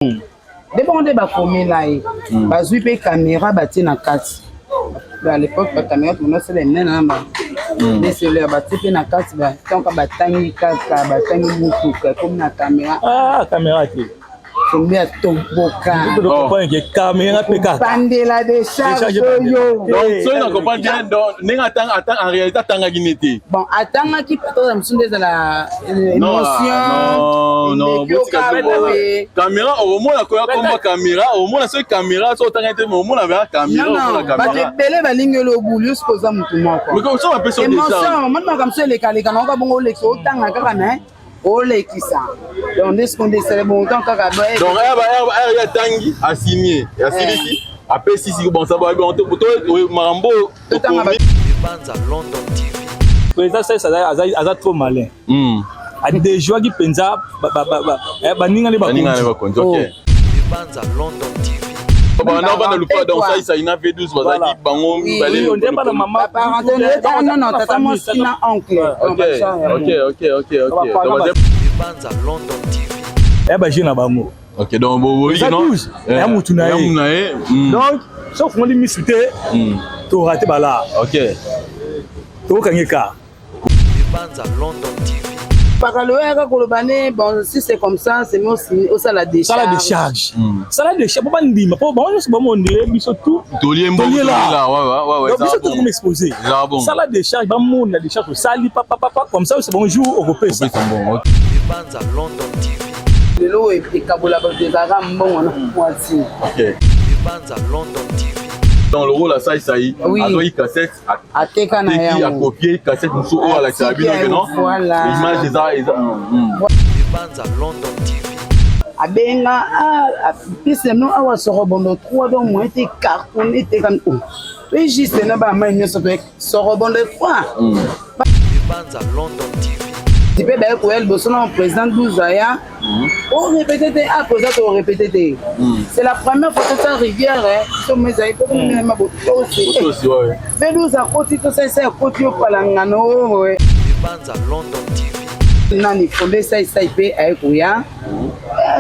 Nde bongo nde bakomela ye hmm. Bazwi mpe kamera batie na kati. À l'époque bakamera tomonasala minene na ba hmm. DSLR, batie mpe na kati. Tonka batangi kaka, batangi mutuka ekomi na kamera. Ah, kamera te. Kombi atomboka. Kamera mpe kaka bandela décharge oyo. Donc soki na comprendre bien, donc ndenge atanga, en réalité atangaki ne te. Bon, atangaki peut-être mosusu nde ezala émotion. Non, caméra okomona koya komba caméra, omona soki caméra so otanga te, omona vera caméra, omona caméra. Bato ebele balingi olobulu yo soki oza motu moko. So bapesi émotion, omoni makambo mosusu elekaleka na oka bongo, olekisa, otanga kaka me olekisa. Donc nde siko nde esala bongo ntango kaka. Donc r atangi, asigne, asilisi, apesi siko. Bon, ça va, makambo oyo. Banza London TV. Président Saïs aza trop malin. Adejwaki mpenza baninga nde. Bakonzi. Banza London TV. Banda banda lupa, donc ça ça ina V12 bazalaki bango mibale. Nde bana mama. Non, tata mwasi na oncle. Ok. Banza London TV. Ya baje na bango. Ok, donc boboyi non, ya mutu na ye. Donc so ofungoli misu te, torate bala. Tokokangi ka. Banza London TV. Pakalo yaka koloba ne bon, si c'est comme ça, c'est mieux osala décharge. Sala décharge, sala décharge po bandima, po bango nyonso bamondele biso tout. Tolie mbongola, biso tokomi exposé. Sala décharge, bamona décharge osali papapapa, comme ça c'est bonjour, okopesa. Banza London TV. Lelo ekabola bato ezalaka mbongo na moitié. Banza London TV. Donc le rôle asai sai azwaki cassette. Ateka na yango. Akopie cassette mosusu oyo alakisaka bino ke non, image eza. Banza London TV. Abenga apesa no awa Sorobondo 3, donc moyen te cartonne te kam o toye juste na bamai nyonso toye Sorobondo 3. Banza London TV. Mpe baye koya liboso na président 12 aya orépété te. A président, torépété te, c'est la première fois tota rivière somo ezali pokomema botosi. V12 akoti, tosalisa akoti opalangano oyo. Banza London TV. Nani fonde esaisai mpe aye koya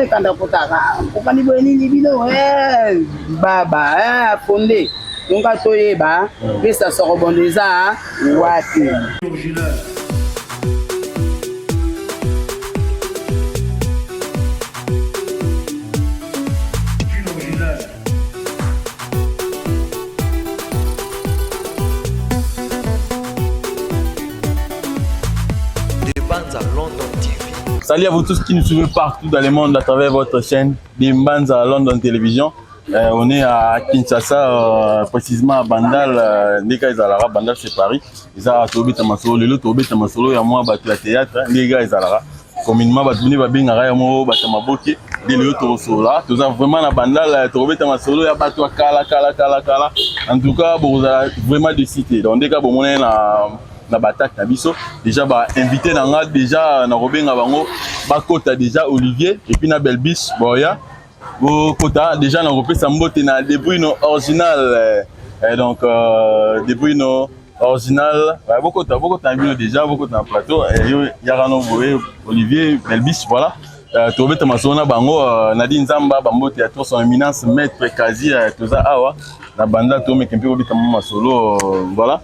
ekanda kotaka okani boye nini bino baba afonde nonga toyeba pesa Sorobondo eza wapi. Original. Original. Banza London TV. Salut à vous tous qui nous suivez partout dans le monde à travers votre chaîne Mbanza London Télévision. On est à Kinshasa, précisément à Bandal, ndeka ezalaka, Bandal c'est Paris. Eza tobeta masolo lelo, tobeta masolo ya mwa bato ya théâtre, ndeka ezalaka. Communément bato bini babengaka ya mo bato ya maboke. Nde lelo tokosola, toza vraiment na Bandal, tokobeta masolo ya bato ya kala kala kala kala. En tout cas, bokozala vraiment déçus. Donc ndeka bomona na batake na biso déjà, bainvité na nga déjà nakobenga bango bakota déjà, Olivier et puis na Belbis boya bokota déjà. Nakopesa mbote na Debruno original. Donc Debruno original bokota, bokota na bino déjà, bokota na plateau. Yo yaka no boye, Olivier, Belbis, voilà. Tobeta masolo na bango. Nadi Nzamba, bambote ya son éminence maître Kazi. Toza awa na banda, tomeke mpe kobeta mo masolo. Voilà,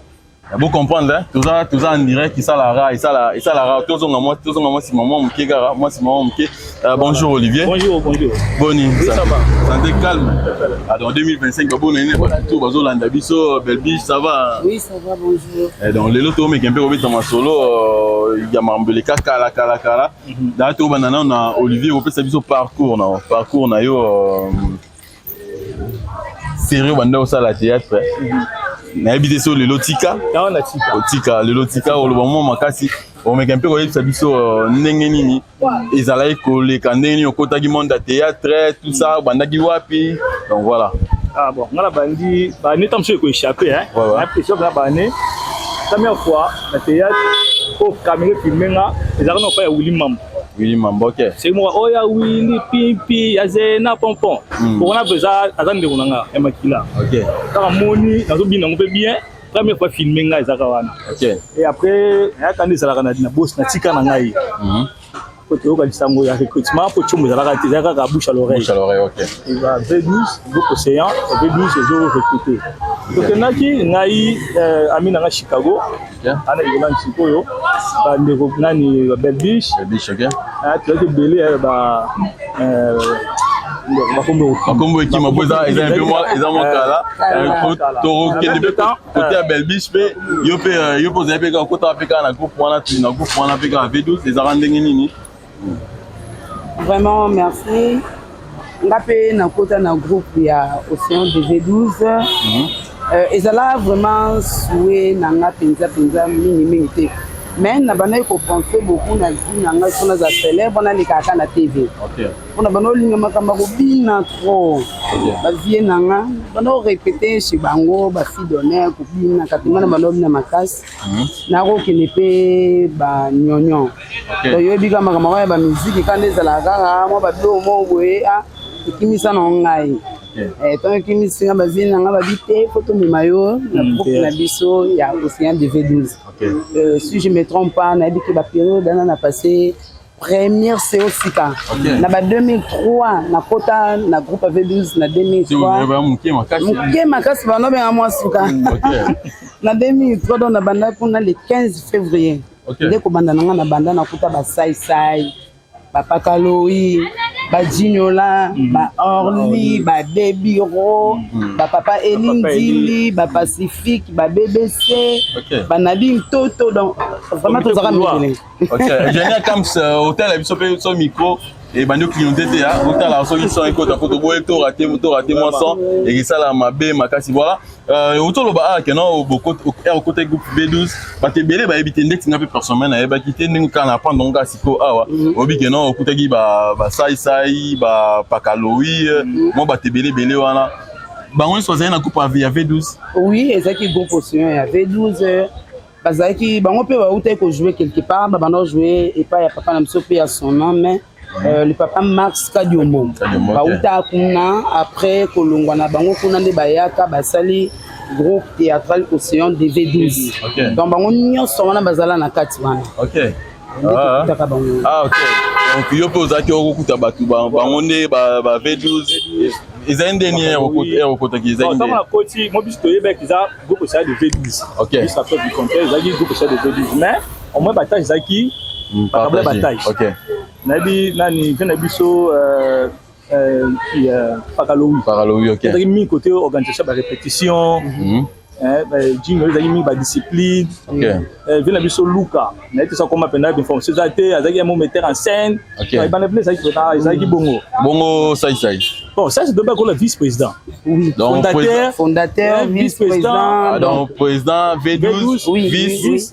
bo comprendre, toza en direct, esalaka esalaka. Tozonga mwa nsima mwa moke, kaka mwa nsima mwa moke. Bonjour Olivier. Bonjour, bonjour. Boni? Oui, ça va. Santé, calme. Ah, donc 2025 babona ene bato bazolanda biso. Belbiche, ça va? Oui, ça va, bonjour. Eh, donc lelo tomeka mpe kobeta masolo ya makambo eleka kala kala kala. Daa tobanda nano na Olivier, kopesa biso parcours na yo, sérieux, banda osala théâtre. Nayebi te so lelo tika. Otika lelo, tika oloba mwa makasi. Omeka mpe koyebisa biso ndenge nini ezalaki koleka, ndenge nini okotaki monde ya théâtre, tout ça, obandaki wapi, donc voilà. Ah bon, nga na bandi bane ntango mosusu ekoéchappe na bane. Première fois na théâtre oyo caméra filme nga ezalaka na opa ya Willy Mambo. Willy Mambo, ok. Seki moko oyo ya Willy Pimpi ya Zena Pompon okona mpe aza ndeko na nga ya makila. Kaka moni nazobina yango mpe bien, première fois filme nga ezalaka wana. Et après nayaka nde ezalaka na bos natika na ngai. Po toyoka lisango ya recrutement, po tiombo ezalaka te, ezalaka kaka bouche à l'oreille. Bouche à l'oreille, ok. Eza V12, groupe Océan V12 ezo recruter. Tokendaki, ngai, ami na ngai Chicago, ana Irlande sikoyo, bandeko nani, Belbiche. Belbiche, ok. Tozalaki ebele, ba bakombo. Bakombo ekima po eza mpe mwa, eza mwa kala. Tokokende mpe côté ya Belbiche mpe. Yo mpe ozali mpe kaka okotaka mpe kaka na groupe wana, na groupe wana mpe kaka V12. Ezalaka ndenge nini? Vraiment, merci. Nga mpe nakota na groupe ya Océan de V12. Ezala vraiment souhait na nga mpenza mpenza mingimingi te, mais na bandaki kopense beaucoup na vie na ngai mpo naza célèbre, nalekaka na TV, mpona banda olinga makambo ya kobina trop. Bavie na nga banda orépété chez bango, bafille d'honneur, kobina katima na banda obina makasi, nakokende mpe banyonyon. Toyebi kaka makambo ya bamiziki, kaka nde ezalaka kaka mwa babiloko moko boye ekimisa na ngai. Ntango ekimisi nga, bavie na nga babi te, fo tomema yo na groupe na biso ya Océan de V12. Si je me trompe pas, nayebi ke bapériode wana na passé première CO sika na ba 2003, nakota na groupe ya V12 na 2003. Moke Moke makasi, bano benga mwa suka na 2003. Donc nabanda kuna le 15 février. Nde kobanda na nga na banda, nakuta basaisai, bapakaloi, bajiniola, baorli, badebiro, bapapa Elindili, bapacifique, babbc, banadi ntoto. Donc vraiment tozalaka mibele. Génial Kams, hotel na biso mpe so micro ebandi oclignonte te, otala soki son ekota po toboye to rate mwa son, ekesala mabe makasi. Voilà, otoloba awa keno okota groupe V12, bato ebele bayebi te. Ndeti nga mpe personnellement nayebaki te, ndenge kaka na apprendre ngo kaka sikoyo awa. Oyebi keno okutaki basaisai, bapakaloi, mwa bato ebele ebele wana, bango nyonso bazali na groupe ya V12? Oui, ezalaki groupe Océan ya V12. Bazalaki bango mpe bautaki kojouer quelque part, babanda kojouer epai ya papa na biso mpe ya son nom, le papa Max Kadiombo. Bauta kuna, après kolongwa na bango kuna nde bayaka basali groupe théâtral Océan DV12. Donc bango nyonso wana bazala na kati wana. Nde tokutaka bango. Ah, ok, donc yo mpe ozalaki okokuta bato bango nde ba V12. Ezali nde nini okotaki? Ezali nde Ntango nakoti mo, biso toyebaki eza groupe Océan de V12. Juste après du contraire, ezalaki groupe Océan de V12, mais au moins batâche ezalaki bakabla batâche. Nayebi nani mpe na biso, Pakalowi. Pakalowi, ok. Ezalaki mingi côté organisation, barépétition. Jingo ezalaki mingi badiscipline. Vie na biso Luka, nayebi te so akoma mpenza information eza te, azalaki ya mo metteur en scène. Ebanda mpena ezalaki mpenza, ezalaki bongo. Bongo Saisai? Bon, ça c'est dobe akola vice président. Oui. Donc, fondateur. Fondateur, vice-président. Ah, donc président V12, Oui, vice, oui. vice,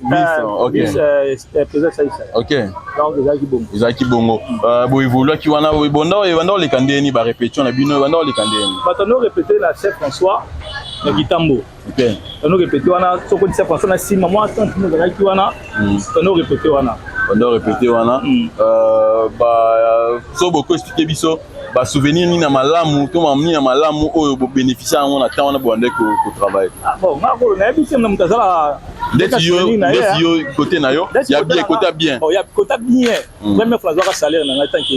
ok. Vice président Saisai. Donc ezalaki bongo. Ezalaki bongo. Boévoluaki wana, bonda ebanda oleka ndeni, barépétition na bino ebanda oleka ndeni? Bato no répété na Chef François na Kitambo. Tono répété wana, soko Chef François na nsima mwa tante mo ezalaki wana, tono répété wana. Banda répété wana. So boko expliquer biso basouvenir nini ya malamu to nini ya malamu oyo bobénéficie yango na temps wana bobandaki kotravaille? Ah, bon, nga kolo nayebi te na moto azala. Ndeti yo, côté na yo ya bien, côté ya bien. Ya côté bien, première fois nazwaka salaire na ngai tanke.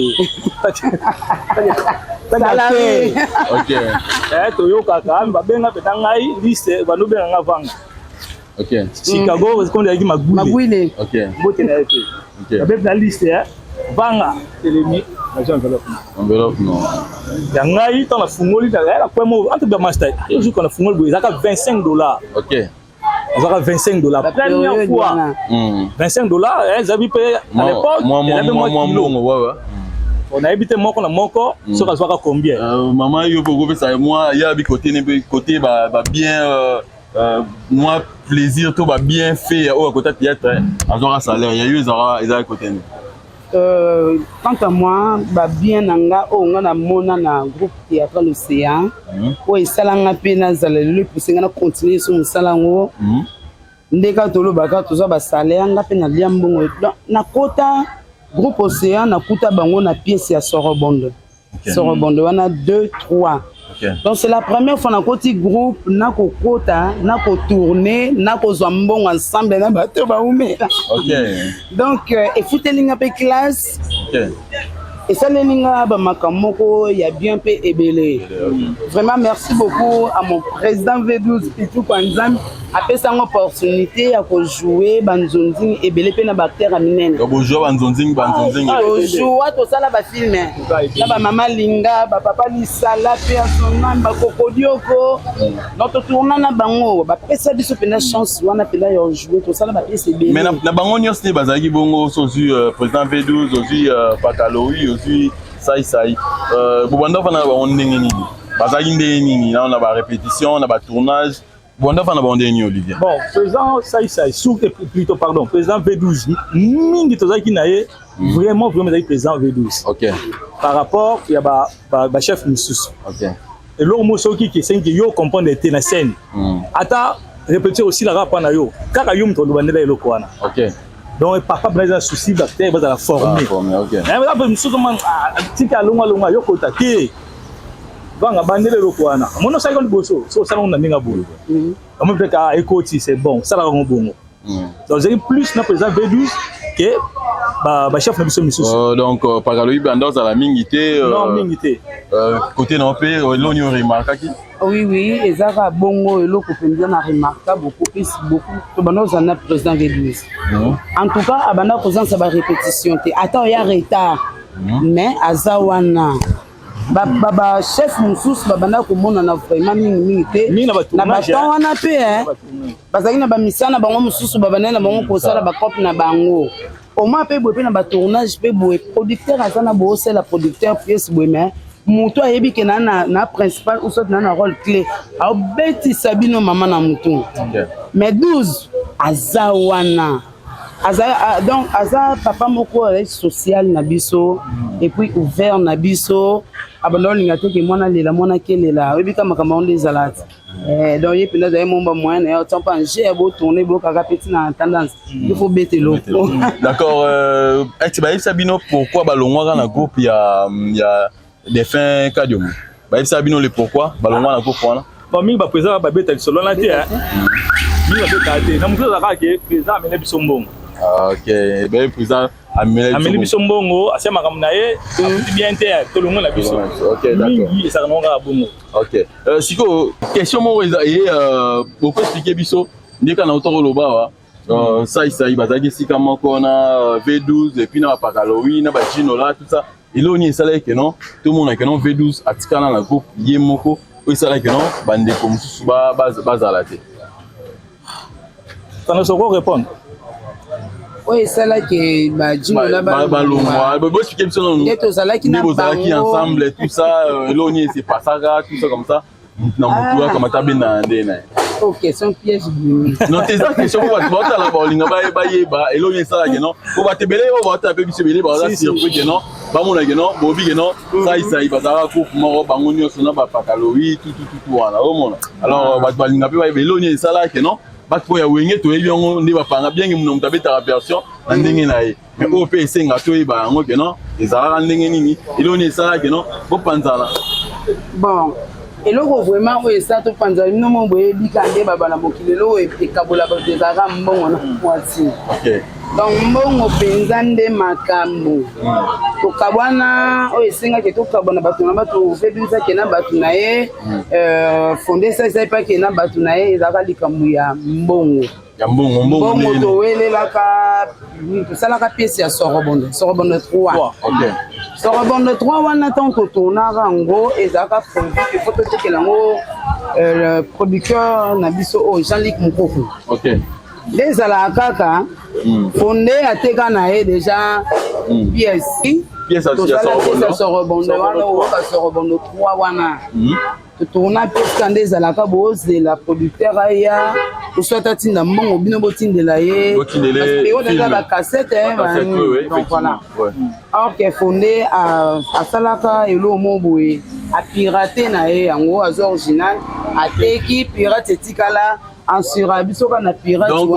Toyokaka babenga mpenza ngai liste, bando benga nga vanga. Chicago comme ezalaki Magwile. Mbote na ye te, babe na liste vanga telemi, nazwi enveloppe. Enveloppe non. Ya ngai, ntango nafungoli na kwe mo entre bamaster ozuka, nafungoli boye, ezalaka 25 $. Ezalaka 25 $, première fois 25 $. Ezalaki mpe à l'époque ezalaki mwa kilo. Nayebi te moko na moko soki azwaka combien. Mama, yo mpe okopesa mwa ya bi côté ne mpe côté babien, mwa plaisir to babien fait oyo akota théâtre azwaka salaire ya yo, ezalaka côté ne? Quant à moi, babien na nga oyo nga namona na groupe théâtral Océan, oyo esalanga mpe nazala lelo, epuse nga na continue so mosala yango, nde kaka tolobaka tozwa basalaire, nga mpe nalia mbongo. Nakota groupe Océan, nakuta bango na pièce ya Sorobondo. Sorobondo wana 2 3. Donc c'est la première fois nakoti groupe, nakokota, nakotourne, nakozwa mbongo ensemble na bato baumela. Donc efuteli nga mpe classe. Esaleli nga bamakambo moko ya bien mpe ebele. Vraiment, merci beaucoup à mon président V12 Pitu Kwanzambi, apesa nga opportunité ya kojouer banzonzingi ebele mpe na baacteur ya minene. Bojouer banzonzingi, banzonzingi. Tojouer, tosala bafilm na bamama Linga, bapapa Lisala mpe ya sonami, bakokodioko. Donc totourna na bango, bapesa biso mpenza chance wana mpenza ya jouer, tosala bapièce ebele. Mais na bango nyonso nde bazalaki bongo, so ozwi président V12, ozwi Pakalowi, ozwi Saisai, bobanda ofanda na bango ndenge nini? Bazalaki ndenge nini na barépétition, na batournage? Bobanda ofanda na bango ndenge nini, Olivier? Bon, président Saisai, plutôt, pardon, président V12, mingi tozalaki na ye vraiment, vraiment ezalaki président V12 par rapport ya bachef mosusu. Eloko moko soki esengi yo comprendre te na scène, ata répétition osilaka mpa na yo, kaka yo moto olobandela eloko wana. Donc papa bena eza souci baacteur bazala formé. Formé. Mosusu tika alongwa alongwa, yo kota te, vanga bandela eloko wana, omoni osalaki liboso, so osala ngo na ndenge boye, omoni peut-être ekoti, c'est bon, osalaka ngo bongo. Donc ezalaki plus na président V12 ke bachef na biso misusu. Donc Pakaloyi banda ozala mingi te? Non, mingi te. Côté na mpe eloni oremarkaki? Oui, eza kaka bongo. Eloko mpenza na remarka beaucoup plus, beaucoup, tobanda ozala na président V12. En tout cas, abanda kozangisa barépétition te, ata oya retard, mais aza wana. Bachef mosusu babanda komonana vraiment mingimingi te. Mingi na na batournage, batemps wana mpe bazalaki na bamisala na bango mosusu, babandaki na bango kosala bacope na bango au moins mpe boye, mpe na batournage mpe boye, producteur aza na boosala producteur pièce boye, mais moto ayebi ke na principal ou soit na rôle clé, aobetisa bino mama na motu. Mais 12 aza wana, aza donc aza papa moko azali social na biso et puis ouvert na biso. Abanda olinga te ke mwana lela, mwana kelela, oyebi ka makambo yango nde ezala ti. Donc ye mpenza azali momba moyen na ye otia mpa nge ya botourne, bokaka mpe ntina tendance, il faut bete eloko. D'accord. Eti bayebisa bino pourquoi balongwaka na groupe ya défunt Kadiombo? Bayebisa bino le pourquoi balongwa na groupe wana? Bon, mingi baprésident babeta lisolo wana te, mingi babetaka te. Na mosusu azalaka ke président amene biso mbongo. Ah, ok, baye président ameli biso mbongo, asia makambo na ye, afuti bien te, tolongo na biso. Mingi ezalaka nango kaka bongo. Ok, sikoyo question moko eza ye, boko expliquer biso nde kaka na otoko oloba awa, Saisai bazalaki esika moko na V12 et puis na bapakalowi na bajinola, tout ça. Eloko nini esalaki ke non, tomona ke non, V12 atikala na groupe ye moko, oyo esalaki non bandeko mosusu bazala te? Tanda soko répondre. Oyo esalaki bajinola balongwa, boexpliquer biso nanu. Nde tozalaki na nde bozalaki ensemble, tout ça, eloko nini esepasaka, tout ça, comme ça na motu akamata abenda na nde na ye. Oh, question piège bimi. Non te, eza question po bato baotala, baolinga bayeba eloko nini esalaki non, po bato ebele oyo baotala mpe biso ebele baza surpris ke non, bamona ke non, bobi ke non, Saisai bazalaka groupe moko bango nyonso na bapakalowi tutututu wana omona. Alors bato balinga mpe bayeba eloko nini esalaki non bato po ya Wenge toyebi yango nde bapanga bien, muna moto abetaka version na ndenge na ye, mais oyo mpe esenga toyeba yango ke non, ezalaka ndenge nini, eloko nini esalaki non bopanzana? Bon, eloko vraiment oyo esala topanzana, bino mo boyebi ka nde babala mokili, eloko ekabola bato ezalaka mbongo na mwasi. Donc mbongo mpenza nde makambo tokabwana. Oyo esengaki tokabwana, bato na bato, V12 ake na bato na ye, Fonde Esalisa mpe ake na bato na ye, ezalaka likambo ya mbongo. Ya mbongo, mbongo. Mbongo towelelaka, tosalaka pièce ya Sorobondo, Sorobondo 3. Sorobondo 3 wana, ntango totournaka yango, ezalaka prévu il faut totekela yango producteur na biso oyo Jean-Luc Mokoko. Nde ezalaka kaka Fonde ateka na ye déjà pièce. Tosala pièce ya Sorobondo wana, oyoka Sorobondo 3 wana, totourna pièce ka nde ezalaka bozela producteur aya, oswat atinda mbongo, bino botindela ye eza bacassette. Donc voilà, or ke Fonde asalaka eloko mo boye, apirate na ye yango, azwa original, ateki pirate, etikala asura biso kaka na pirate. Donc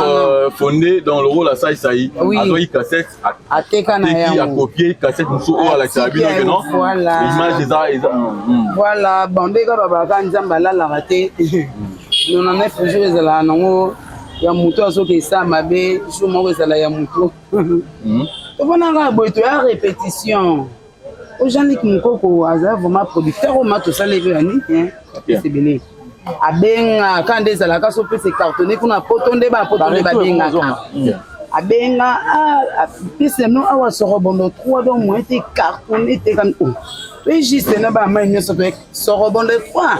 Fonde dans le rôle ya Saisai azwaki cassette. Ateka na yango, akopie cassette mosusu oyo alakisaka bino ke non, image eza. Voilà. Bon, nde kaka babaka Nzambe alalaka te. 99 jours ezalaka nango ya motu, azoki esala mabe, jour moko ezala ya motu. Tovandaka boye, toya répétition. O Jean-Luc Mokoko azala vraiment producteur oyo ma tosala ebe ya nini apesa ebele, abenga ka nde ezalaka so opesa cartonné kuna poto nde bapoto nde babengaka. Abenga apesa no awa Sorobondo 3, donc moyen te cartonné te kami o toye juste na bamai nyonso toye Sorobondo 3,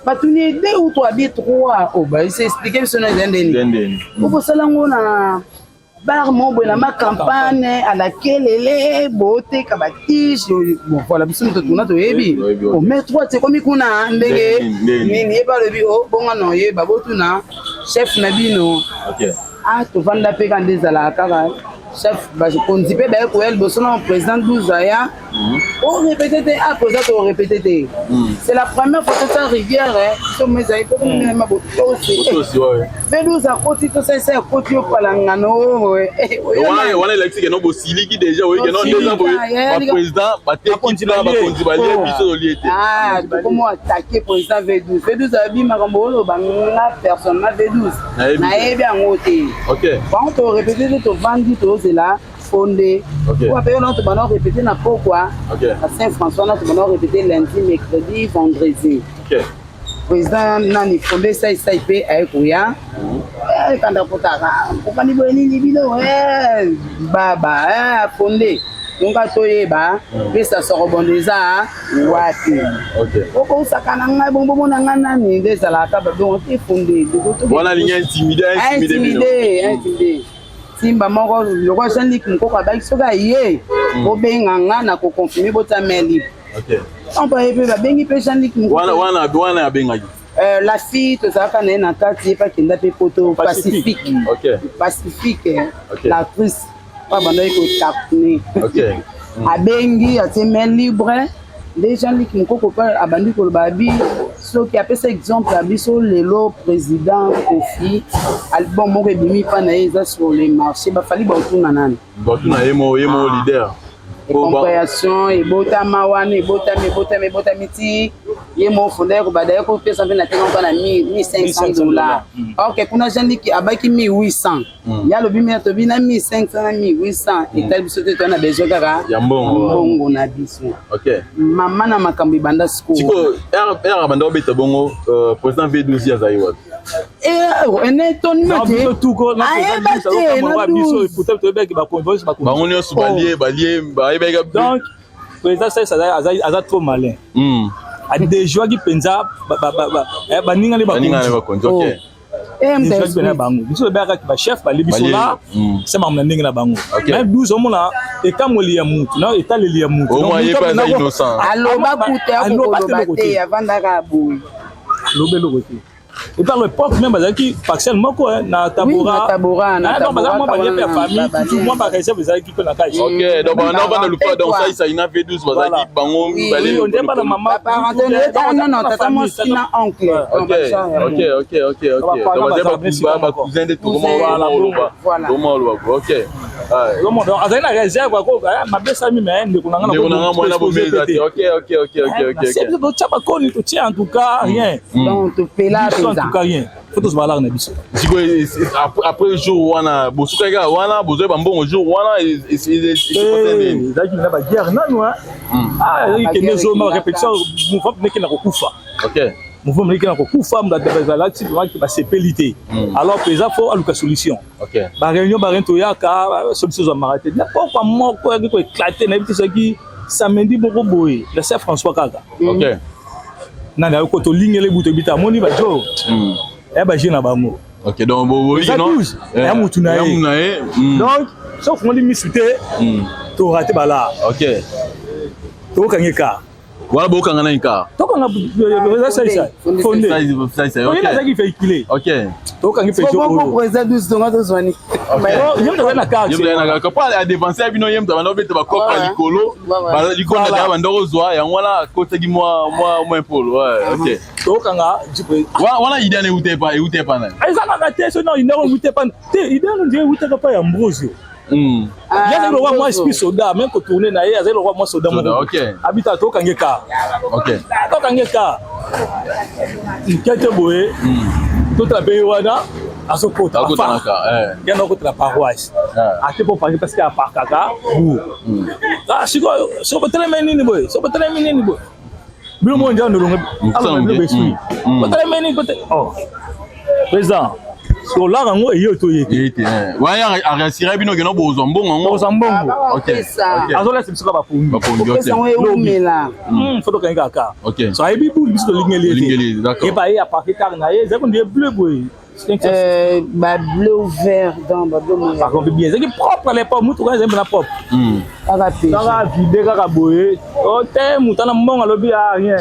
batuni 2 ou 3 bi 3 o baese expliquer biso na eza ndeni okosala ngo na bar mo boye na ma campagne alakelele boteka batige. Bon, voilà, biso moto tuna toyebi o mais 3 te ekomi kuna ndenge nini. Ye balobi o bonga na oyeba botuna chef na bino. Ah, tovanda mpe ka nde ezalaka kaka chef bakonzi mpe baye koya liboso na président 12 aya o répété te. Ah, président, to répété te, c'est la première fois totia rivière biso mo ezali mpo komema botosi V12 akoti, tosalisa akoti opalangano. Wana elakisi keno bosiliki déjà, oyi keno nde eza boye, baprésident bateki plan, bakonzi balie, biso tolie te. Tokomo attaquer président V12. V12 abi makambo oloba, nga personnellement V12 nayebi yango te. Bango to répété te, tovandi tozela fonde po ape wana tobanda répété na pokwa na Saint François na tobanda répété lundi, mercredi, vendredi. Président nani fonde esaisai mpe aye koya kanda kotaka kokandi boye nini bino baba fonde nonga toyeba pesa Sorobondo eza wapi, okosaka na ngai bongo bomona ngai nani nde ezalaka babongo te fonde. Wana alingi intimide. Intimide, intimide timba moko lokwa Jean-Luc Mokoko abaki soki aye bobenga nga na koconfirmer botia main libre. Ntango aye mpe babengi mpe Jean-Luc. Wana abengaki? La fille tozalaka na ye na kati, ye mpe akenda mpe poto Pacifique. Pacifique, l'actrice oyo abandaki kocartonner, abengi atie main libre nde Jean-Luc Mokoko mpe abandi koloba abi soki apesa exemple ya biso lelo président Kofi, album moko ebimi mpa na ye eza sur le marché, bafali baotuna nani? Batuna ye mo leader. Compréhension ebotama wana, ebotami, ebotami, ebotami ti ye mo fonda ye kobada ye kopesa mpe na tenga mpa na 1500 $. Ok, kuna Jean-Luc abaki 1800, ye alobi mi tobi na 1500 na 1800 etali biso te, toza na besoin kaka ya mbongo. Mbongo na biso. Mama na makambo ebanda sikoyo. Sikoyo ere banda obeta bongo, président V12 azali wapi? Ene étonnement te, ayeba te na 12. Bango nyonso balie balie bayebaki. Donc président Saisi aza trop malin, adéjouaki mpenza baninga nde. Bakonzi. Bakonzi na bango, biso toyebaka bachef balie biso la se makambo na ndenge na bango. Mais 12 omona ekamweli ya mutu na etaleli ya mutu. Aloba kuta akokoloba te, avandaka boye. Aloba eloko te. Et par l'époque même bazalaki parcelle moko na Tabora. Tabora. Baza mwa balie mpe ya famille tutu, mwa baréserve ezalaki mpe na kati. Ok, donc banda banda lupa, donc ça ina V12 bazalaki bango mibale. Nde bana mama. Non, tata mwasi na oncle. Ok, donc bazali bacousin nde tokoma oloba, ok. Azali na réserve mabe esami me ndeko na nga. Ndeko na nga mwana bomeza te. Ok. Totya bakoni, totia en tout cas rien. Donc topela. En tout cas rien, faut tozwa balare na biso. Sikoyo après jour wana bosukaki kaka wana, bozoyeba mbongo jour wana? Ezalaki na baguerre nanu, ezalaki kende ezoma répétition, mouvement ndeke na kokufa. Mouvement ndeke na kokufa, bazalaki vraiment basepeli te. Alors président faut aluka solution. Baréunion, baréunion toyaka, solution ezwamaka te. Na pokwa moko yaki koéclater, nayebi te soki samedi moko boye na Saint François kaka nani ayoko tolingela ebuto ebita amoni bajo ya baje na bango. Ok, donc eza 12 ya mutu na ye, donc soki ofungoli misu te, torater bala. Tokokanga car. Wana bokanga nani car? Tokanga eza Saisa Fonde, oye nazalaki véhiculé. Tokangi Peugeot oyo. Président 12 tonga tozwani. Ye moto azali na carte. Po adevancer bino, ye moto abanda obeta bakopa likolo likolo na banda kozwa yango wana, akotaki mwa mwa mpolo. Ok. Tokanga. Wana idée wana eute pa nani? Eza kaka te so na idée wana eute pa te, idée wana nde eutaka pa ya Ambrosio. Ye azali lokwa mwa esprit soda, même kotourner na ye azali lokwa mwa soda moko abita. Tokange car, tokange car nkete boye, totala mpe ye wana. Azokota Akotanaka, eh. Yana okota na paroisse. Ate po parke parce que aparkaka bourg. Ah, sikoyo soki botelemi nini boye, soki botelemi nini boye, bino mo ndia ndolongo Nsange, besui botelemi nini bote. Oh président, solaka yango eye to ye te. Ye te, eh. Wana arasira bino keno bozwa mbongo yango. Kozwa mbongo. Opesa. Azolesa biso kaka bapongi. Bapongi, Opesa yango ok. eumela. Faut tokangi kaka. So ayebi bulu biso tolingeli ye Tolingeli ye, te. d'accord. Ye ba ye aparke kaka na ye, ezali kondie bleu boye. Bableu ou vert, donc bableu moya. Par contre bien, ezalaki propre à l'époque, mutu kaka ezali mpena propre. Kaka pe Kaka vide kaka boye, o te moto ana mbongo alobi a rien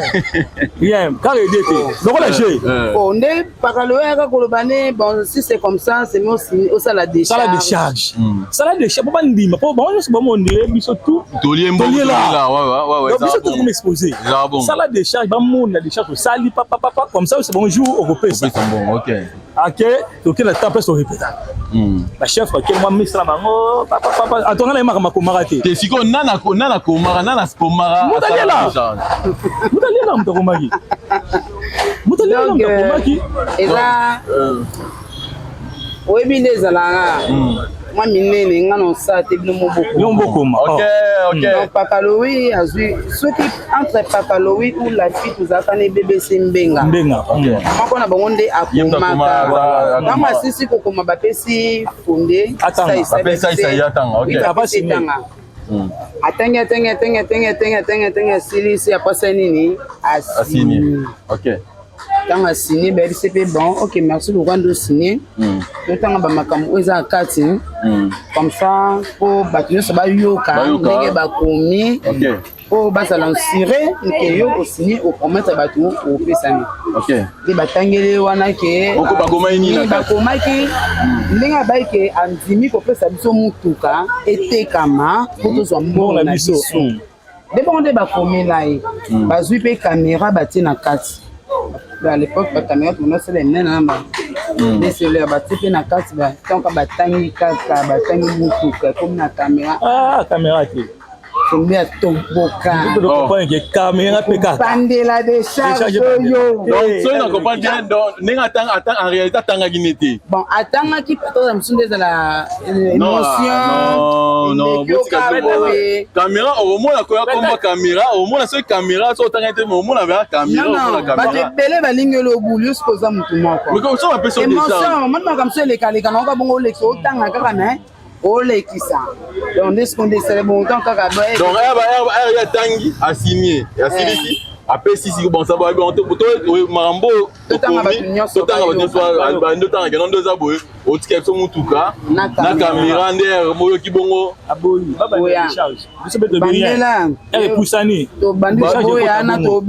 rien, kaka ede te lokola je. Oh, nde pakalo oyo ayaka koloba ne bon, si c'est comme ça, c'est mieux osala sala décharge. Décharge, sala décharge po bandima, po bango nyonso bamondele biso tout. Tolie mbongo. Tolie la. Tolie la, ouais, Donc ezala biso bongo. tokoma exposé. Ezala bongo. Sala décharge, bamona décharge osali papapapa, comme ça c'est bon jour okopesa. Opesa mbongo, ok. Ake toke na temps place orepeta bachef bake mwa misala bango papapapa, atonga na ye makambo akomaka te. Te, sikoyo nana nana komaka, nana komaka. Moto aliela. Moto aliela, moto akomaki, moto aliela. Donc Moto akomaki. Eza oyebi nde ezalaka mwa minene, nga na osala te, bino moboko. Yo mbokoma. Ok. Donc Pakalowi azwi, soki entre Pakalowi ou la fille tozalaka na BBC Mbenga. Mbenga. Moko na bango nde Ye moto akomaka. akomaka. Ntango asisi kokoma, bapesi fonde. Atanga. Bapesi Sai-Sai atanga, ok. Apa signé. Etanga, atangi, atangi, atangi, atangi, atangi, atangi, atangi, asilisi, apasa nini. Asini. Asini. Ntango asini, bayebisi mpe bon, ok, merci lokwa nde osini. Totanga bamakambo oyo eza na kati comme ça mpo bato nyonso bayoka. Bayoka. Ndenge bakomi mpo bazala sûrs ke yo osini, opromettre bato opesani. Nde batangeli wana ke Oko bakomaki nini na kati? Bakomaki ndenge abai ke andimi kopesa biso mutuka etekama mpo tozwa mbongo na biso. Nde bongo nde bakomela ye, bazwi mpe caméra batie na kati. À l'époque bacaméra tonosala enene na ba DSLR, batie mpe na kati. Ntango batangi kaka, batangi mutuka ekomi na caméra. Ah, caméra te. Kombi atomboka. Comprendre ke caméra mpe kaka. Bandela décharge oyo. Donc soki na comprendre bien, donc ndenge atanga atanga, en réalité atangaki ne te. Bon, atangaki peut-être mosusu nde ezala émotion. Non, non, eleki botika. oka boye. Caméra okomona, koya komba caméra, omona soki caméra so otangaki te, mais omona vera caméra. Non. Omona Non, bato caméra. ebele balingi olobulu, yo soki oza motu moko. Mais comme so bapesi yo décharge. Émotion moni makambo so elekaleka nango bongo, olekisa, otanga kaka me olekisa. Donc nde siko nde esala bongo ntango kaka boye. Donc ere atangi, asigne, asilisi, apesi siko bon, ça va bon, to makambo. Totanga bato nyonso. Totanga bato nyonso, bando otanga keno nde eza boye, otika biso mutuka Na na caméra. caméra nde oyoki bongo. Aboyi Oya. babandela décharge, biso mpe tobi rien. Bandela. Ere epusani. Tobandi Décharge boya na ekota bongo.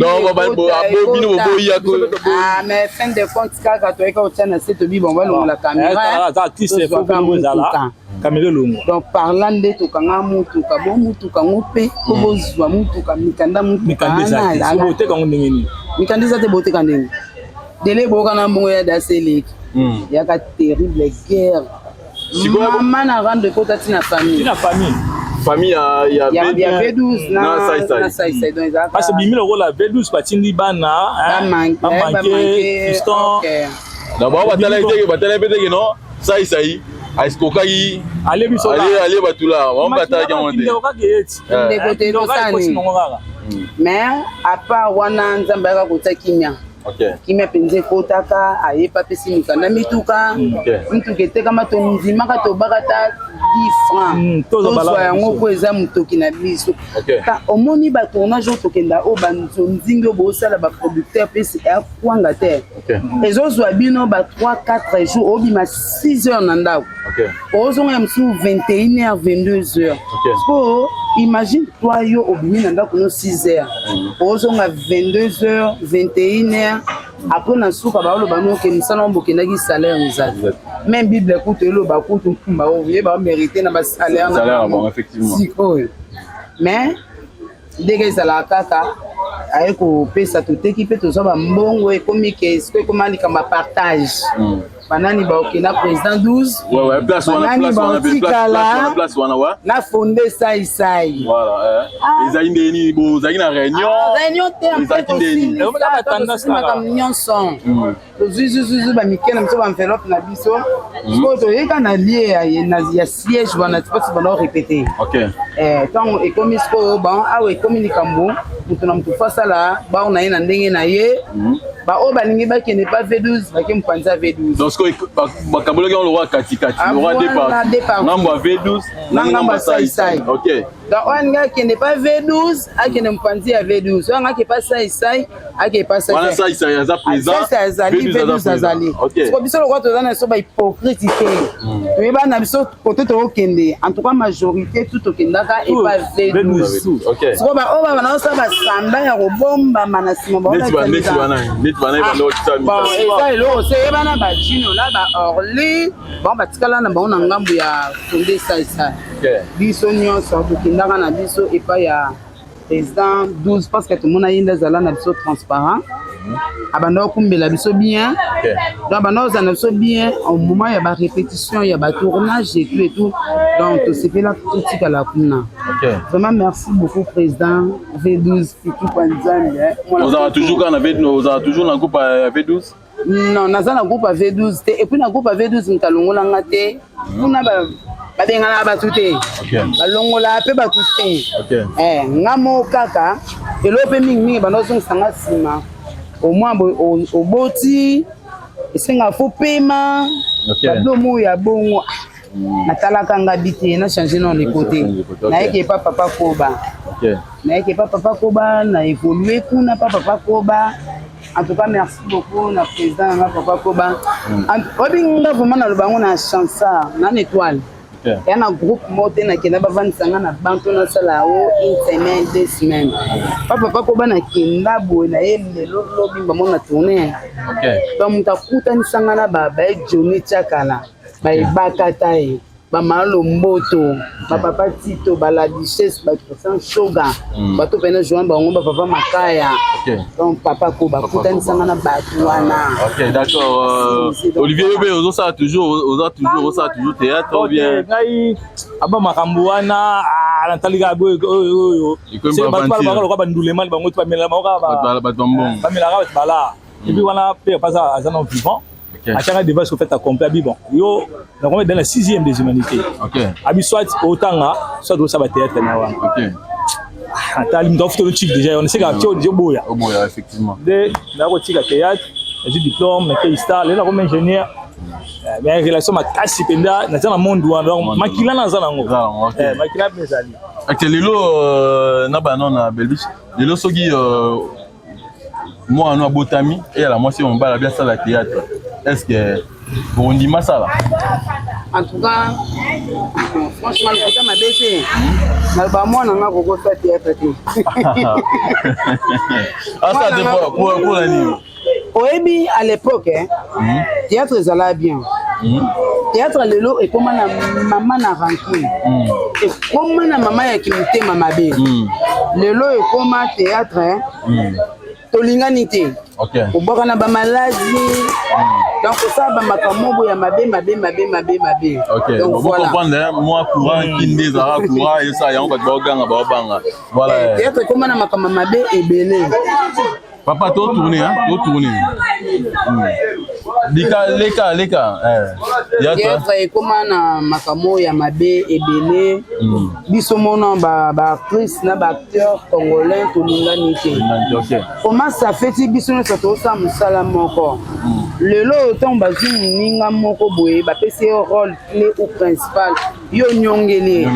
tobi. Donc bino boboyi yako. Ah, mais fin de compte kaka toyeka kotia na se, tobi bon, balongola caméra. Aza artiste, tozwaka faut ezala mutuka. caméra elongwa. Donc par là nde tokanga mutuka bo, mutuka ngo mpe po bozwa mutuka, mikanda mutuka. Mikanda eza wana te. ezalaka. Soki boteka yango ndenge nini? Mikanda eza te, boteka ndenge dele boyoka na mbongo ya dasi eleki yaka terrible guerre. Mama na rendre ekota ntina famille. Ntina famille. Famille ya ya V12 na na Sai-Sai. Na Sai-Sai, donc ezalaka Parce que bimi lokola V12 batindi bana bamanke fiston. Na bango batalaki teke, batalaki mpe teke non, Sai-Sai asikokaki. Ale biso. Ale ale bato la bango batalaki yango te. Kaka eti. Ndeko te tosani. Kaka. Mais à part wana, Nzambe ayaka kotia kimia. Kimia mpenza ekotaka, ayepa apesi mikanda mituka. Mituka etekama, tondimaka, tobaka ta 10 francs. Tozwa tozwa balaka yango biso. mpo eza motoki na biso. Omoni batournage oyo tokenda oyo, banzonzingi oyo bosala, baproducteur mpesi eyakwanga te. Ezozwa bino ba 3 4 jours, obima 6 heures na ndako, ozonga ya mosusu 21 heures, 22 heures. So imagine toi, yo obimi na ndako no 6 heures, ozonga 22 heures, 21 heures. Après na suka baoloba noke mosala ngo bokendaki, salaire eza. Même Bible kutu eloba kutu baouvrier bamérite na basalaire na Salaire na bango. bango, effectivement. Sikoyo mais ndenge ezalaka kaka, aye kopesa, toteki mpe tozwa bambongo, ekomi ke sikoyo ekoma likambo ya partage. Banani baokenda président 12. Ouais, place wana, Banani place wana, place baotikala. wana, place wana, ouais. Na fonde saisai. Voilà, eh. Ezali nde nini, bozalaki na réunion? Réunion te. Ezalaki nde nini? Makambo nyonso tozwi zuzuzu, bamike na biso, baenveloppe na biso. Sikoyo toyeka na lieu ya siège wana mpasi bana orépéter. Ntango ekomi sikoyo, bon, awa ekomi likambo moto na moto fo asala bao na ye na ndenge na ye. Baoyo balingi bakende pa V12, bake mopanzi ya V12. Donc sikoyo bakambolaki yango lokwa katikati, Ah, lokwa voilà, deux deux parties. ngambo ya V12 na ngambo ya Saisai. Donc oyo alingi akende pa V12, akende mopanzi ya V12. Oyo anga ake pa Saisai, ake pa Wana Saisai. Saisai aza présent. Saisai azali, V12 V12 azali. Siko biso lokwa toza na biso bahypocrite te, toyeba na biso kote tookende. En tout cas, majorité tout tokendaka epa V12. Siko baoyo babana osala basanda ya kobombama na nsima. Neti wana, neti bana ebanda otisa. Bon, eza eloko se eyebana. Bajino na baorli bango batikala na bango na ngambo ya fonde Saisai. Biso nyonso tokendaka na biso epai ya président 12 parce que tomona ye nde azala na biso transparent, abanda kokumbela biso bien. Donc abanda kozala na biso bien au moment ya barépétition, ya batournage et tout et tout. Donc tosepela totikala kuna. Vraiment, merci beaucoup, président V12 Kitupa Nzambe. Ozala toujours kaka na V12? Ozala toujours na groupe ya V12? Non, naza na groupe ya V12 te. Et puis na groupe ya V12, moto alongolanga te. Kuna babenganaka bato te, balongolaka mpe bato te. Nga moko kaka eloko mpe mingimingi banda ozongisanga nsima. Au moins boye oboti, esengaka fo pema. Babilo moko ya bongo natalaka nga bi te, na change nano leko te. Nayeki epa papa Koba. Nayeki epa papa Koba, na évolue kuna pa papa Koba. En tout cas, merci beaucoup na président nanga papa Koba. Oyebi nga vraiment naloba yango na chansard na na étoile ya na groupe moko te. Nakenda, bavandisanga na banto, nasala yango une semaine, 2 semaines pa papa Koba. Nakenda boye na ye lelo lobi bango na tourne. Donc moto akutanisanga na baye Johnny Tiakala, bayebakata ye, bamalo mboto, bapapa Tito, bala duchesse, bachristien Shoga, bato pene join bango, bapapa Makaya. Donc papa ko bakutanisanga na bato wana. Ok, d'accord. Olivier, yo mpe ozosala toujours, oza toujours, osala toujours théâtre ou bien? Ngai aba makambo wana, natali kaka boye oyo Ekomi bato ba aventure. lokola bandulemani bango te, bamelaka bango kaka. Bato bambongo. Bamelaka bato bala. Et puis wana mpe pasa aza non vivant, atiaka devant ce fait accompli. Abi bon, yo nakomi dans la sixième des humanités. Abi soit otanga, soit osala bathéâtre na wana. Atali moto afuta chief déjà, on sait que tio déjà boya. Oboya, effectivement. Nde nakotika théâtre, nazwi diplôme, nakei star, lelo nakomi ingénieur. Mais relation makasi mpenza naza na monde wana. Donc makila naza nango. Makila mpe ezali. Ok, lelo na bano na Belgique, lelo soki mwana abotami, eyala mwasi oyo mobali abi asala théâtre, est ce que bondima asala? En tout cas, franchement, lokuta mabe te, naloba mwana nga kokosa théâtre te. Asala te mpona nini? Oyebi, à l'époque, théâtre ezala bien. Théâtre lelo ekóma na mama na rancune, ekóma na mama ya kimotema mabe. Lelo ekóma théâtre tolingani te, kobwaka na bamaladi, donc kosala bamakambo boye ya mabe mabe mabe mabe mabe. Donc voilà, comprendre moi, courant kinde ezalaka courant esala yango, bato baoganga, baobanga, voilà. Théâtre ekóma na makambo mabe ebele. Papa, totourne, hein, totourne. Leka, leka, leka. Théâtre ekóma na makambo ya mabe ebele. Biso mona baactrice na baacteur congolais tolingani te. Comment ça fait ti biso nyonso tozosala mosala moko? Lelo ntango bazwi moninga moko boye, bapesi ye rôle clé ou principal, yo nyongeli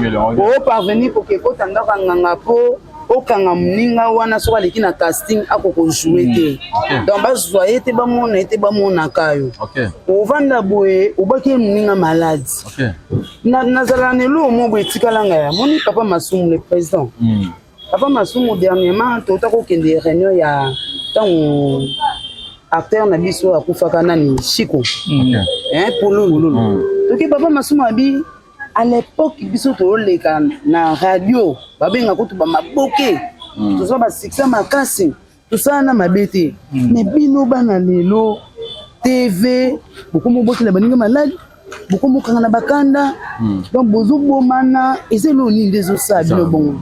oparvenir koke kota ndako ya nganga mpo okanga moninga wana. Soki aleki na casting, akokojouer te. Donc bazwa ye te, bamona ye te, bamonaka yo ovanda boye, obaki ye moninga maladi. Nazala na eloko moko boye etikalanga ya moni papa Masumu, le président papa Masumu. Dernièrement tota kokende réunion ya ntango acteur na biso akufaka, nani, Chiko Pululu. Toki, papa Masumu abi à l'époque biso toleka na radio, babenga kutu bamaboke, tozwa basuccès makasi, tosala na mabe te. Mais bino bana lelo, TV, bokomi obotela baninga maladi, bokomi okanga na bakanda. Donc bozobomana, eza eloko nini nde ezosala bino bongo?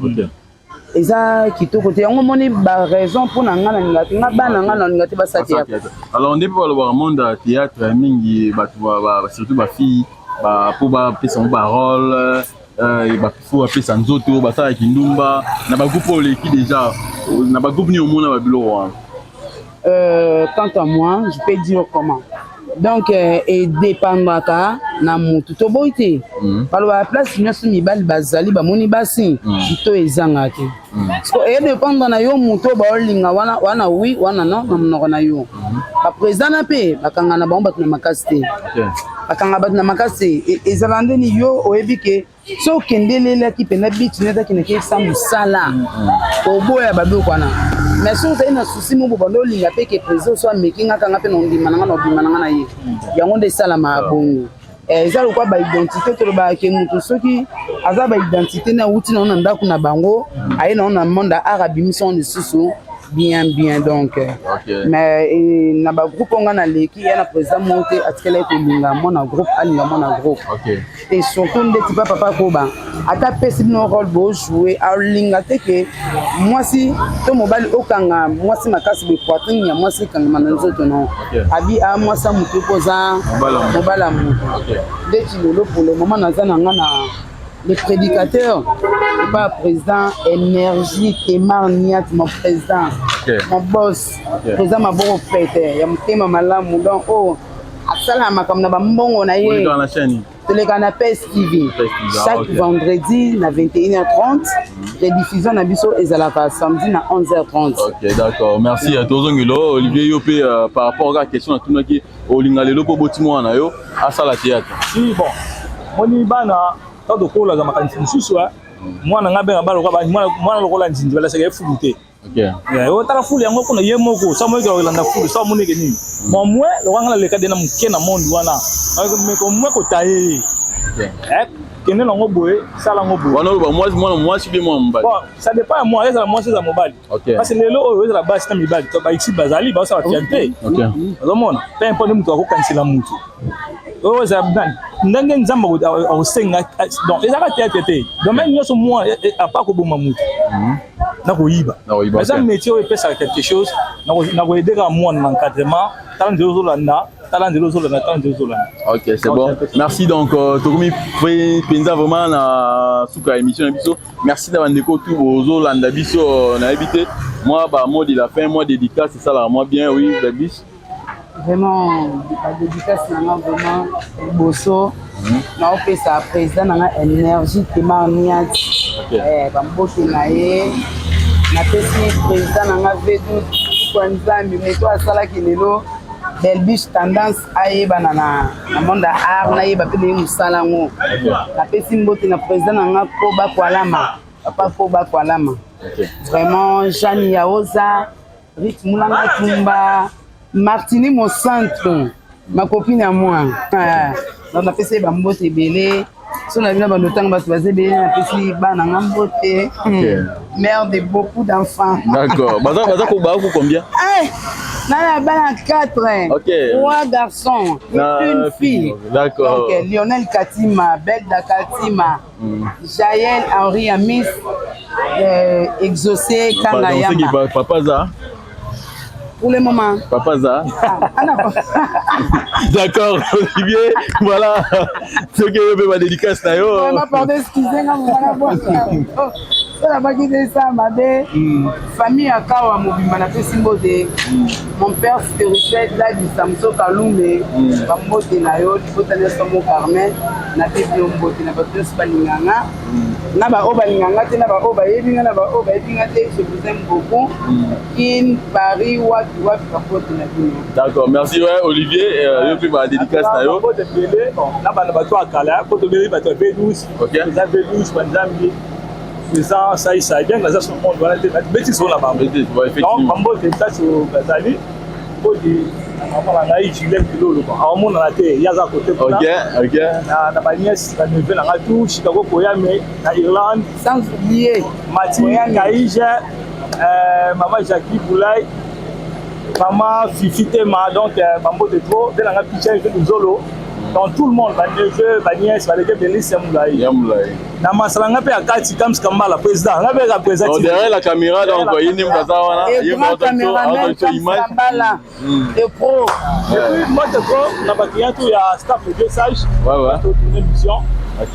Eza kitoko te. Yango omoni baraison mpo na nga nalinga te, nga bana nga nalinga te basala théâtre. Alors nde mpe balobaka monde ya théâtre mingi, bato surtout bafille, mpo bapesa bango barole, faut bapesa nzoto, basalaki ndumba. Na bagroupe oyo oleki déjà, na bagroupe nini omona babiloko wana? Quant à moi, je peux dire comment. Donc edépendaka na motu, toboyi te. Balobaka place nyonso mibali bazali, bamoni basi to ezanga te. Edépendre na yo motu oyo baolinga wana wana, oui wana non, na monoko na yo. Baprésident na mpe bakanga na bango bato na makasi te. Bakanga bato na makasi te. Ezala ndeni yo oyebi ke so okendelelaki mpenza biti neti akendaki esa mosala, oboya babiloko wana. Mais soki ozali na souci moko, bando olinga mpe ke président so ameki nga, kanga mpe na ondima na nga, na obima na nga na ye, yango nde esalamaka bongo. Eza lokwa baidentité. Tolobaka ke motu soki aza baidentité ne awuti nango na ndako na bango, aye nango na monde ya art, abimisi yango lisusu bien bien. Donc mais na bagroupe oyo nga naleki ya na président moko te atikalaki kolinga mwana groupe, alinga mwana groupe. Et surtout ndeti pa papa koba, ata apesi bino rôle bojoue, alinga te ke mwasi to mobali okanga mwasi makasi boye, poitrine ya mwasi ekangama na nzoto. No, abi a mwasi ya motu mpo oza mobali ya motu. Ndeti lelo, pour le moment, naza na nga na le prédicateur epa président Énergie Temar Niat, mon président, mon boss, président maboko pete ya motema malamu. Donc oyo asalaka makambo na bambongo na ye. Toleka na PS TV chaque vendredi na 21h30, rediffusion na biso ezalaka samedi na 11h30. Ok, d'accord, merci. Tozongelo Olivier, yo mpe par rapport à question natunaki, olinga lelo mpo boti mwana na yo asala théâtre? Si, bon, moni bana ntango tokolaka makanisi mosusu, mwana nga benga baloka mwana lokola nzinzi, balasaka ye fulu te. Otala fulu yango kuna ye moko sa moyeke kolanda fulu sa omoneke nini mwa mwe lokola nga naleka de na moke na monde wana, mwe kotaye ye, kende nango boye, sala yango boye. Wana oloba mwana mwasi bien, mwana mobali? Bon, ça dépend ya mwana, ezala mwasi, ezala mobali, parce que lelo oyo ezala basi na mibali baixi bazali bazosala fierté. Ozomona, peu importe moto akokanisela motu oyo ezala ndenge Nzambe akosenga. Donc ezalaka théâtre te, domaine nyonso mwa apa koboma motu na koyiba, eza métier oyo epesaka quelque chose. Na koaider kaka mwana na encadrement: tala nzela ozolanda, tala nzela ozolanda, tala nzela ozolanda. Ok, c'est bon, merci. Donc tokomi mpenza vraiment na suka ya émission na biso. Merci na bandeko tu bozolanda biso. Nayebi te, mwa bamot de la fin, mwa dédicace esalaka mwa bien. Oui, Babis. Vraiment, badédicace na nga, vraiment, liboso naopesa président na nga Énergie Temar Niat bambote na ye. Napesi président na nga V12 kwa Nzambe, moto asalaki lelo Belbiche Tendance ayebana na monde ya art, nayeba mpe ndenge mosala yango. Napesi mbote na président na nga Koba Kwalama, papa Koba Kwalama. Vraiment, Jeanne Yaoza, Rit Mulanga Tumba, Martini Mosanto, ma copine à moi. Donc napesi ye bambote ebele. So na bino bando ntango bato baza ebele, napesi bana nga mbote, mère de beaucoup d'enfants. D'accord, baza baza ko ba combien? Eh, nana bana 4. Trois garçons et une fille. Donc Lionel Katima, Belda Katima, Jaël Henri Amis, Exaucé Kanga Yamba. Papa za? Pour le moment. Papa za. Ah, d'accord, Olivier, voilà. Ce que yo pe ba dédicace na yo. Vraiment, pardon, excusez nga mwana bwaka. So nabaki te esa mabe. Famille ya Kawa mobimba, napesi mbote. Mon père spirituel Dadi Samso Kalume, bambote na yo. Libota nyonso mo Carmel, napesi yo mbote na bato nyonso balinganga, na baoyo balinganga te, na baoyo bayebi nga, na baoyo bayebi nga te. Je vous aime beaucoup. Kin, Paris, wapi wapi, bambote na bino. D'accord, merci. Ouais, Olivier, yo pe ba dédicace na yo. Mbote ebele na bana bato ya kala po tobeli bato ya V12, eza V12 banzambi eza saisai bien, naza sur monde wana te, beti so na bango. Donc bambote place bazali podi na mama na ngai Julien Kilolo, aomonana te, ye aza kote kuna na banièce, baneveu na ngai tout Chicago, Koyame na Irlande. Sans oublier Mati Kaije, mama Jackie Boulay. Mama Fifi Tema, donc bambote trop nde nanga picha efe luzolo. Donc tout le monde, baneveu, banièce, baleke belise ya molai. Ya molai. Na masala nga mpe ya kati Kams Kambala président nga mpe ka président. Donc derrière la caméra, donc ye nde moto aza wana, ye Et grand caméraman moto Kams image. Kambala, le pro. Et puis moi te ko na baclient tout ya staff de Dieu sage. Tourner mission. Et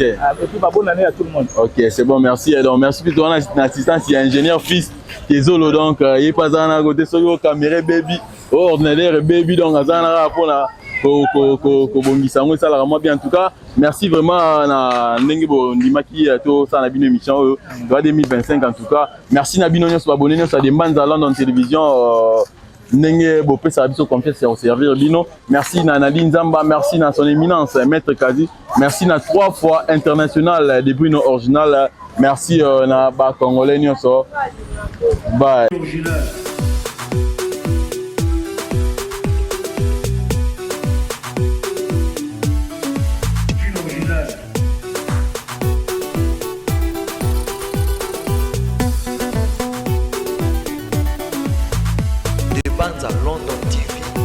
puis bah, bonne année à tout le monde. Ok, c'est bon, merci. Donc, merci plutôt à l'assistance, il y a ingénieur fils Kezolo, donc, il est pas à côté, sur la caméra baby, ordinateur baby, donc, à la pour la kobongisa yango esalaka mwa bien. En tout cas, merci vraiment na ndenge bondimaki tosala na bino émission oyo toa 2025. En tout cas, merci na bino nyonso, babone nyonso ya Dembanza London Télévision, ndenge bopesaka biso confiance ya koservir bino. Merci na Nadine Nzamba, merci na son éminence maître Kazi, merci na trois fois international de Bruno Original, merci na bacongolais nyonso. Bye. Original.